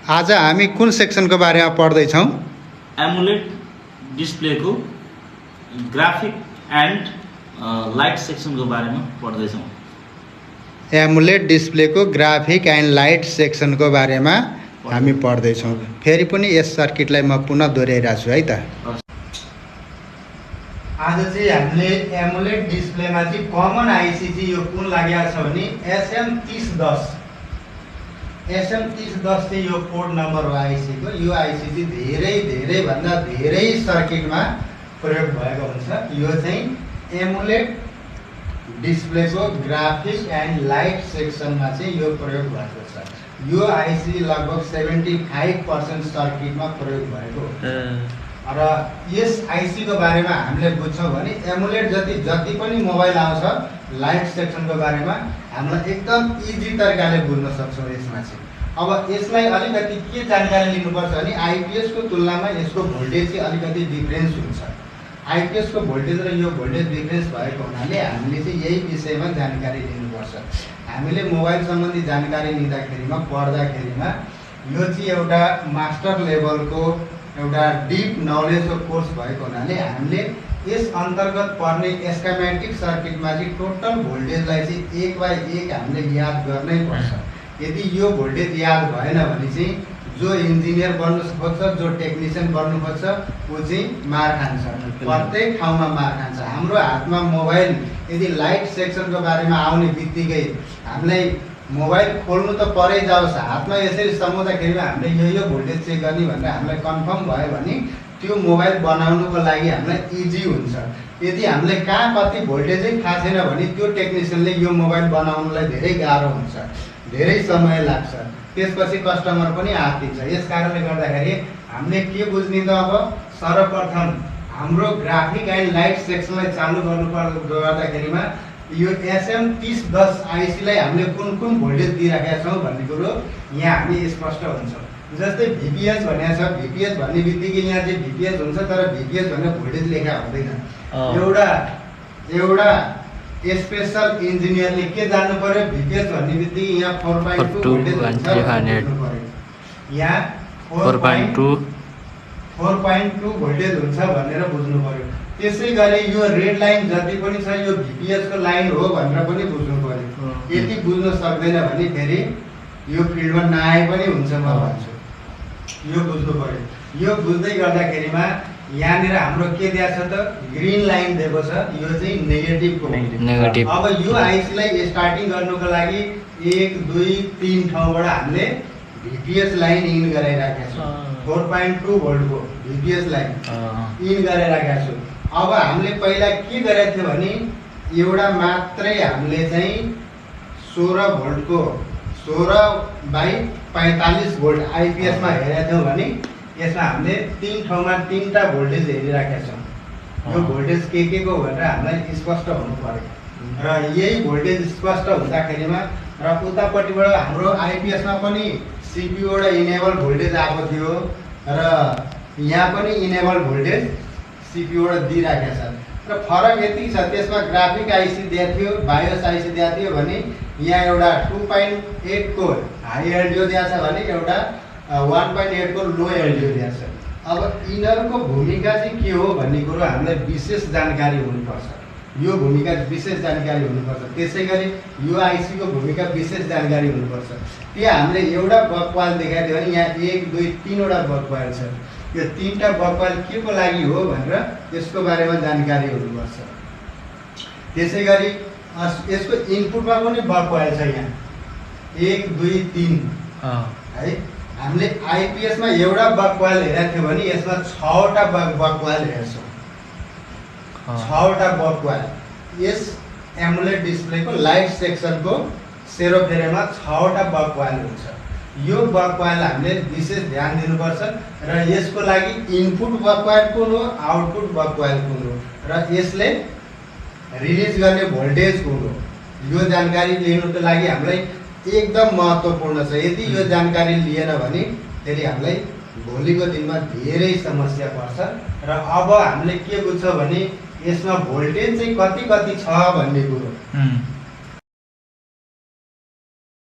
आज हामी कुन सेक्सनको बारेमा पढ्दैछौँ? एमुलेट डिस्प्लेको ग्राफिक एन्ड लाइट सेक्सनको बारेमा पढ्दैछौँ। एमुलेट डिस्प्लेको ग्राफिक एन्ड लाइट सेक्सनको बारेमा हामी पढ्दैछौँ। फेरि पनि यस सर्किटलाई म पुनः दोहोऱ्याइरहेको छु है त। आज चाहिँ हामीले एमुलेट डिस्प्लेमा चाहिँ कमन आइसी चाहिँ यो कुन लागेको छ भने SM3010। SM3010 चाहिँ यो कोड नम्बर हो आइसीको। यो आइसी चाहिँ धेरैभन्दा धेरै सर्किटमा प्रयोग भएको हुन्छ। यो चाहिँ एमुलेट डिस्प्लेको ग्राफिक एन्ड लाइट सेक्सनमा चाहिँ यो प्रयोग भएको छ। यो आइसी लगभग 75% सर्किटमा प्रयोग भएको हो। र यस आइसीको बारेमा हामीले बुझ्छौँ भने एमुलेट जति पनि मोबाइल आउँछ लाइट सेक्सनको बारेमा हामीलाई एकदम इजी तरिकाले बुझ्न सक्छौँ यसमा चाहिँ। अब यसलाई अलिकति के जानकारी लिनुपर्छ भने आइपिएसको तुलनामा यसको भोल्टेज चाहिँ अलिकति डिफ्रेन्स हुन्छ। आइपिएसको भोल्टेज र यो भोल्टेज डिफ्रेन्स भएको हुनाले हामीले चाहिँ यही विषयमा जानकारी लिनुपर्छ। हामीले मोबाइल सम्बन्धी जानकारी लिँदाखेरिमा पढ्दाखेरिमा यो चाहिँ एउटा मास्टर लेभलको एउटा डिप नलेजको कोर्स भएको हुनाले हामीले यस अन्तर्गत पर्ने स्केमेटिक सर्किटमा चाहिँ टोटल भोल्टेजलाई चाहिँ एक बाई एक हामीले याद गर्नै पर्छ। यदि यो भोल्टेज याद भएन भने चाहिँ जो इन्जिनियर बन्नु खोज्छ, जो टेक्निसियन बन्नु खोज्छ ऊ चाहिँ मार खान्छ, प्रत्येक ठाउँमा मार खान्छ। हाम्रो हातमा मोबाइल यदि लाइट सेक्सनको बारेमा आउने बित्तिकै हामीलाई मोबाइल खोल्नु त परै जाओस्, हातमा यसरी समाउँदाखेरिमा हामीले यो भोल्टेज चेक गर्ने भनेर हामीलाई कन्फर्म भयो भने त्यो मोबाइल बनाउनुको लागि हामीलाई इजी हुन्छ। यदि हामीले कहाँ कति भोल्टेजै थाहा छैन भने त्यो टेक्निसियनले यो मोबाइल बनाउनुलाई धेरै गाह्रो हुन्छ, धेरै समय लाग्छ, त्यसपछि कस्टमर पनि आत्तिन्छ। यस कारणले गर्दाखेरि हामीले के बुझ्ने त अब सर्वप्रथम हाम्रो ग्राफिक एन्ड लाइट सेक्सनलाई चालु गर्दाखेरिमा यो SM3010 आइसीलाई हामीले कुन भोल्टेज दिइराखेका छौँ भन्ने कुरो यहाँ हामी स्पष्ट हुन्छ। जस्तै भिपिएस भनेको छ, भिपिएस भन्ने बित्तिकै यहाँ चाहिँ भिपिएस हुन्छ, तर भिपिएस भनेर भोल्टेज लेखा हुँदैन। एउटा स्पेसल इन्जिनियरले के जान्नु पर्यो, भिपिएस भन्ने बित्तिकै यहाँ 4.2 भोल्टेज हुन्छ बुझ्नु पर्यो। यहाँ 4.2 भोल्टेज हुन्छ भनेर बुझ्नु पर्यो। त्यसै गरी यो रेड लाइन जति पनि छ यो भिपिएसको लाइन हो भनेर पनि बुझ्नु पर्यो। यदि बुझ्न सक्दैन भने फेरि यो फिल्डमा नआए पनि हुन्छ म भन्छु। यो बुझ्नु पर्यो। यो बुझ्दै गर्दाखेरिमा यहाँनिर हाम्रो के दिएको छ त ग्रिन लाइन दिएको छ, यो चाहिँ नेगेटिभ। अब यो आइसीलाई स्टार्टिङ गर्नुको लागि 1 2 3 ठाउँबाट हामीले भिपिएस लाइन इन गराइराखेका छौँ। 4.2 भोल्टको भिपिएस लाइन इन गराइराखेका छौँ। अब हामीले पहिला के गरेको थियो भने एउटा मात्रै हामीले चाहिँ 16 भोल्टको 16/45 भोल्ट आइपिएसमा हेरेका थियौँ भने यसमा हामीले 3 ठाउँमा 3टा भोल्टेज हेरिराखेका छौँ। यो भोल्टेज के को भनेर हामीलाई स्पष्ट हुनु पर्यो। र यही भोल्टेज स्पष्ट हुँदाखेरिमा र उतापट्टिबाट हाम्रो आइपिएसमा पनि सिपियूबाट इनेबल भोल्टेज आएको थियो र यहाँ पनि इनेबल भोल्टेज सिपियूबाट दिइराखेको छ। र फरक यति छ, त्यसमा ग्राफिक आइसी दिएको थियो, बायोस आइसी दिएको थियो भने यहाँ एउटा 2.8 को हाई एलडिओ दिएको छ भने एउटा 1.8 को लो एलडिओ दिएको छ। अब यिनीहरूको भूमिका चाहिँ के हो भन्ने कुरो हामीलाई विशेष जानकारी हुनुपर्छ। यो भूमिका विशेष जानकारी हुनुपर्छ। त्यसै गरी यो आइसीको भूमिका विशेष जानकारी हुनुपर्छ। त्यहाँ हामीले एउटा बकवाल देखाइदियो भने यहाँ 1 2 3वटा बकवाल छ। यो 3टा बकवाल के को लागि हो भनेर यसको बारेमा जानकारी हुनुपर्छ। त्यसै गरी यसको इनपुटमा पनि बकवाल छ, यहाँ 1 2 3 है। हामीले आइपिएसमा एउटा बकवाल हेरेको थियो भने यसमा 6वटा बकवाल हेर्छौँ। 6वटा बकवाल यस एमुलेट डिस्प्लेको लाइट सेक्सनको सेरोफेरोमा 6वटा बकवाल हुन्छ। यो बकवाल हामीले विशेष ध्यान दिनुपर्छ। र यसको लागि इनपुट बकवाल कुन हो, आउटपुट बकवाल कुन हो र यसले रिलिज गर्ने भोल्टेज कुन हो, यो जानकारी लिनुको लागि हामीलाई एकदम महत्त्वपूर्ण छ। यदि यो जानकारी लिएन भने फेरि हामीलाई भोलिको दिनमा धेरै समस्या पर्छ। र अब हामीले के बुझ्छौँ भने यसमा भोल्टेज चाहिँ कति छ भन्ने कुरो